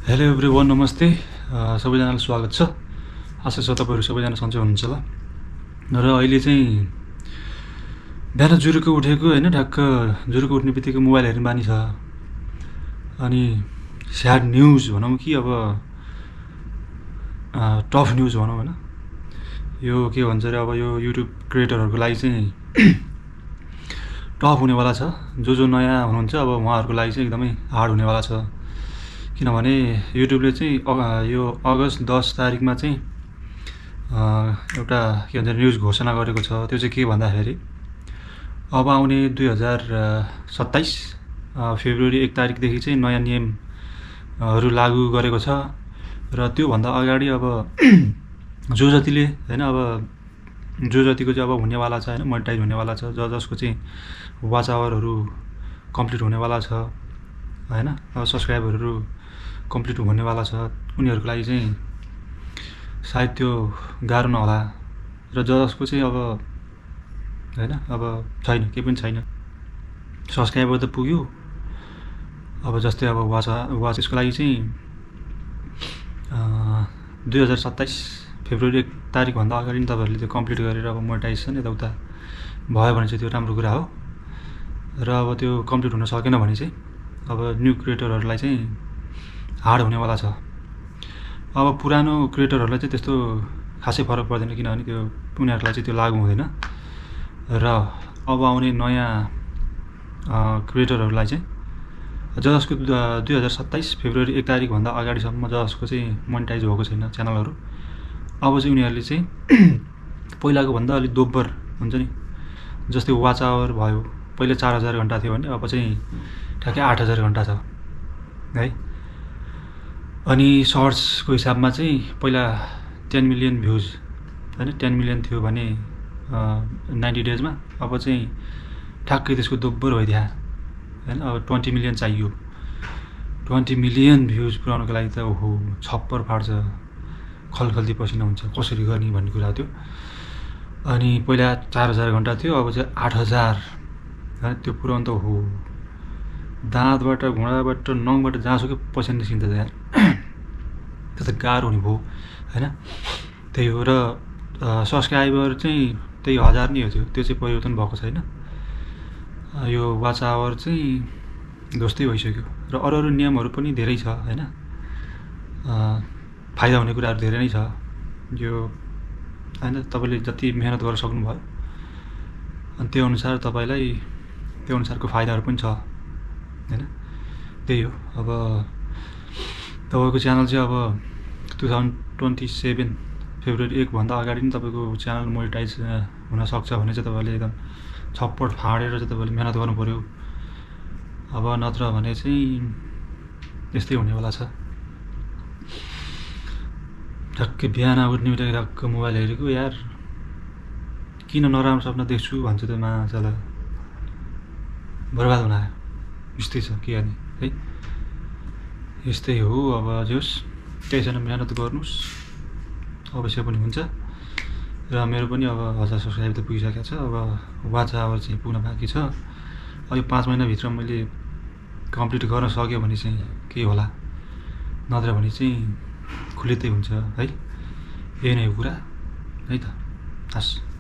Hello everyone, नमस्ते। सबैजनालाई स्वागत छ। आशा छ तपाईँहरू सबैजना सन्चै हुनुहुन्छ होला। र अहिले चाहिँ बिहान जुरुको उठेको होइन, ठ्याक्क जुरुको उठ्ने बित्तिकै मोबाइल हेर्ने बानी छ। अनि स्याड न्युज भनौँ कि अब टफ न्युज भनौँ होइन, यो के भन्छ अरे, अब यो युट्युब क्रिएटरहरूको लागि चाहिँ टफ हुनेवाला छ। जो नयाँ हुनुहुन्छ अब उहाँहरूको लागि चाहिँ एकदमै हार्ड हुनेवाला छ। किनभने युट्युबले चाहिँ यो अगस्त 10 तारिकमा चाहिँ एउटा के भन्छ न्युज घोषणा गरेको छ। त्यो चाहिँ के भन्दाखेरि अब आउने 2027 फेब्रुअरी 1 तारिकदेखि चाहिँ नयाँ नियमहरू लागू गरेको छ। र त्योभन्दा अगाडि अब जो जतिले होइन, अब जो जतिको चाहिँ अब हुनेवाला छ होइन, मोनेटाइज हुनेवाला छ, जसको चाहिँ वाच आवरहरू कम्प्लिट हुनेवाला छ होइन, अब सब्सक्राइबरहरू कम्प्लिट हुनेवाला छ, उनीहरूको लागि चाहिँ सायद त्यो गाह्रो नहोला। र जसको चाहिँ अब होइन, अब छैन, केही पनि छैन, सब्सक्राइबर त पुग्यो। अब जस्तै अब वाच यसको लागि चाहिँ 2027 फेब्रुअरी 1 तारिकभन्दा अगाडि नै तपाईँहरूले त्यो कम्प्लिट गरेर अब मोनेटाइजेसन यताउता भयो भने चाहिँ त्यो राम्रो कुरा हो। र अब त्यो कम्प्लिट हुन सकेन भने चाहिँ अब न्यू क्रिएटरहरूलाई चाहिँ हार्ड हुनेवाला छ। अब पुरानो क्रिएटरहरूलाई चाहिँ त्यस्तो खासै फरक पर्दैन, किनभने त्यो उनीहरूलाई चाहिँ त्यो लागु हुँदैन। र अब आउने नयाँ क्रिएटरहरूलाई चाहिँ जसको 2027 फेब्रुअरी 1 तारिकभन्दा अगाडिसम्म जसको चाहिँ मोनेटाइज भएको छैन च्यानलहरू, अब चाहिँ उनीहरूले चाहिँ पहिलाको भन्दा अलिक दोब्बर हुन्छ नि। जस्तै वाच आवर भयो, पहिले 4000 घन्टा थियो भने अब चाहिँ ठ्याक्कै 8000 घन्टा छ है। अनि सर्ट्सको हिसाबमा चाहिँ पहिला 10 मिलियन भ्युज होइन, 10 मिलियन थियो भने 90 डेजमा, अब चाहिँ ठ्याक्कै त्यसको दोब्बर भइदिया होइन। अब 20 मिलियन चाहियो। 20 मिलियन भ्युज पुऱ्याउनुको लागि त ओहो छप्पर फाट्छ, खलखल्ती पसिना हुन्छ, कसरी गर्ने भन्ने कुरा थियो। अनि पहिला 4000 घन्टा थियो, अब चाहिँ 8000 होइन। त्यो पुऱ्याउनु त ओहो दाँतबाट, घुँडाबाट, नङबाट जहाँसुकै पसिना निस्किन्छ यार। त्यो त गाह्रो हुने भयो होइन। त्यही हो। र सब्सक्राइबर चाहिँ त्यही 1000 नै हो, त्यो चाहिँ परिवर्तन भएको छैन। यो वाच आवर चाहिँ ध्वस्तै भइसक्यो। र अरू नियमहरू पनि धेरै छ होइन, फाइदा हुने कुराहरू धेरै नै छ। यो होइन, तपाईँले जति मेहनत गर्न सक्नुभयो अनि त्यो अनुसार तपाईँलाई त्यो अनुसारको फाइदाहरू पनि छ होइन। त्यही हो। अब तपाईँको च्यानल चाहिँ अब 2027 फेब्रुअरी 1 भन्दा अगाडि नै तपाईँको च्यानल मोनेटाइज हुनसक्छ भने चाहिँ तपाईँले एकदम छप्पट फाँडेर चाहिँ तपाईँले मेहनत गर्नु पऱ्यो। अब नत्र भने चाहिँ यस्तै हुनेवाला छ। ठ्याक्कै बिहान उठ्ने बित्तिकै ठ्याक्क मोबाइल हेरेको, यार किन नराम्रो सपना देख्छु भन्छ त्यो मान्छेलाई, बर्बाद हुन आयो। यस्तै छ, के गर्ने है। यस्तै हो। अब जे होस्, त्यही छैन, मेहनत गर्नुहोस्, अवश्य पनि हुन्छ। र मेरो पनि अब 1000 सब्सक्राइब त पुगिसकेको छ। अब वाच आवर चाहिँ पुग्न बाँकी छ। अब यो 5 महिनाभित्र मैले कम्प्लिट गर्न सक्यो भने चाहिँ केही होला, नत्र भने चाहिँ खुलितै हुन्छ है। यही नै हो कुरा है त। हस्।